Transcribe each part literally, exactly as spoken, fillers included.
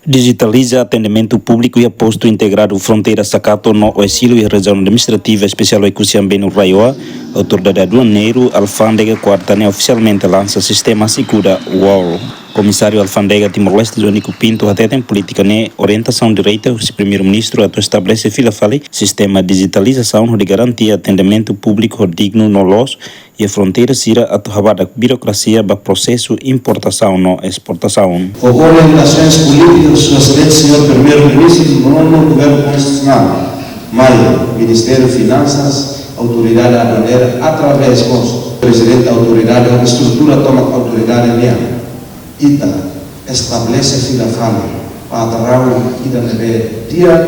Dijitaliza atendimentu públiku iha postu integradu fronteira Sakato no Oesilo iha rejiaun administrativa espesiál Oekusi Ambenu RAEOA, Autoridade Aduaneiru Alfándega kuarta ne'e ofisialmente lansa sistema Asikuda World. Komisáriu Alfándega Timor-Leste Joanico Pinto hateten polítika ne'e orientasaun direta husi Primeiru-Ministru atu estabelese fila fali sistema dijitalizasaun hodi garantia atendimentu públiku ho dignu no loos iha fronteira sira atu habadak birokrasia ba prosesu importasaun no esportasaun. Ho orientasaun polítika Sua Exelénsia Señór Primeiru-Ministru no Governu Konstitusionál, mai Ministériu Finansas, Autoridade Aduaneira, através mós Prezidente Autoridade, estrutura tomak autoridade nian, ita estabelese fila fali padraun ida ne'ebé di'ak,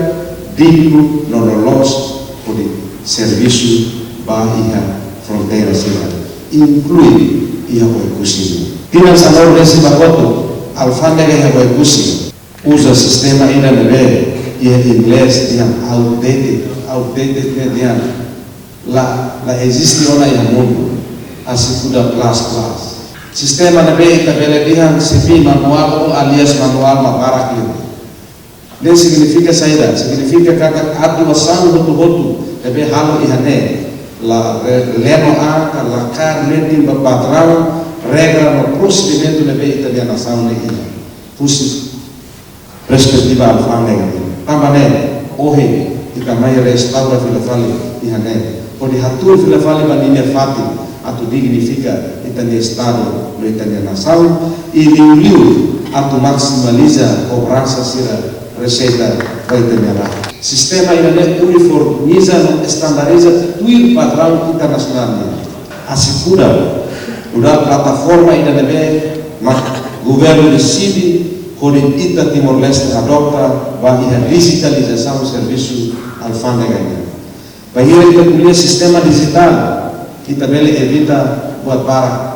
dignu no loloos hodi servisu ba iha fronteira sira, inklui iha Oekusi. Tinan sanulu-resin ba kotuk, Alfándega iha Oekusi uza sistema ida ne'ebé iha inglés dehan outdated, outdated ne'e dehan la, la eziste ona iha mundu, Asikuda plus plus. Sistema ne'ebé ita bele dehan semi manuál ou alias manuál mak barak liu. Ne'e signifika saida? Signifika katak atuasaun hotu-hotu ne'ebé halo iha ne'e la re-, leno an ka la kaer metin ba padraun, regra no prosedimentu ne'ebé ita-nia nasaun ne'e iha husi perspetiva Alfándega. Tanba ne'e, ohin ita mai restaura fila fali iha ne'e, hodi hatuur fila fali ba ninia fatin atu dignifika ita-nia Estadu no ita-nia nasaun, i liuliu atu maksimaliza kobransa sira reseita ba ita-nia rain. Sistema ida-ne'e uniformiza no estandariza tuir padraun internasionál nian. Asikuda, nu'udar plataforma ida ne'ebé mak governu deside hodi ita Timor-Leste adota ba iha dijitalizasaun servisu Alfándega nian. Bainhira ita ko'alia sistema dijitál, ita bele evita buat barak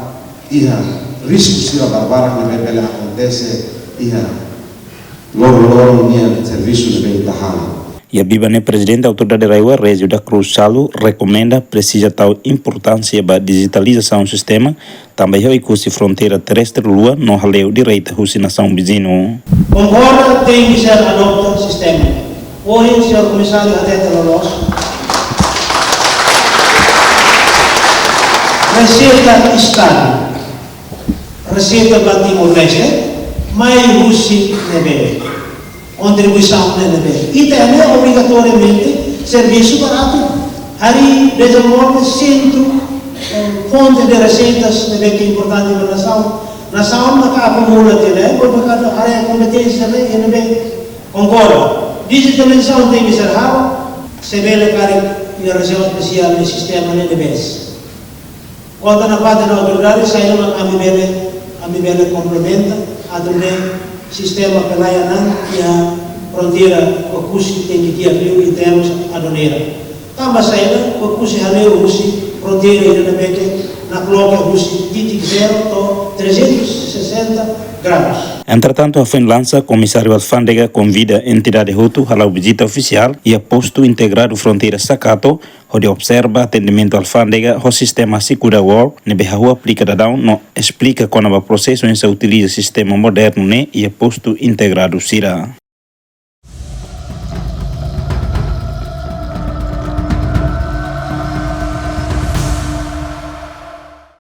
iha risku sira barbarak ne'ebé bele akontese iha loroloron nian servisu ne'ebé ita halo. Iha biban ne'e Prezidente Autoridade RAEOA Régio da Cruz Salu rekomenda presiza tau importánsia ba dijitalizasaun sistema, tanba iha Oekusi fronteira terrestre lua no hale'u direta husi nasaun viziñu. Konkorda tenke ser adota sistema. Ohin señór Komisáriu hateten loloos. Reseita Estadu, reseita ba Timor-Leste, mai husi ne'ebé? Kontribuisaun ne'ebé? Ita ne'e obrigatoriamente servisu ba atu harii dezenvolve sentru, eh, fonte de reseitas ne'ebé ke importante ba nasaun. Nasaun maka akumula tiha ne'e, por maka área kompeténsia ne'e, ne'ebé konkorda. Dijitalizasaun tenke ser halo, se bele karik iha rejiaun espesiál ne'e sistema ne'e debes. Kota na parte da autoridade, saida mak ami bele, ami bele komplementa, atu nune'e sistema pelayanan iha fronteira Oekusi tenke di'ak liu em termos aduaneira. Tanba saida, Oekusi hale'u husi fronteira ida ne'ebé ke nakloke husi titik zero to'o trezentos e sessenta graus. Entretantu, hafoin lansa, Komisáriu Alfándega konvida entidade hotu hala'o vizita ofisiál iha postu integradu fronteira Sakato, hodi observa atendimentu alfándega ho sistema Asikuda World ne'ebé hahú aplika daudaun no esplika kona-ba prosesu oinsá utiliza sistema modernu ne'e iha postu integradu sira.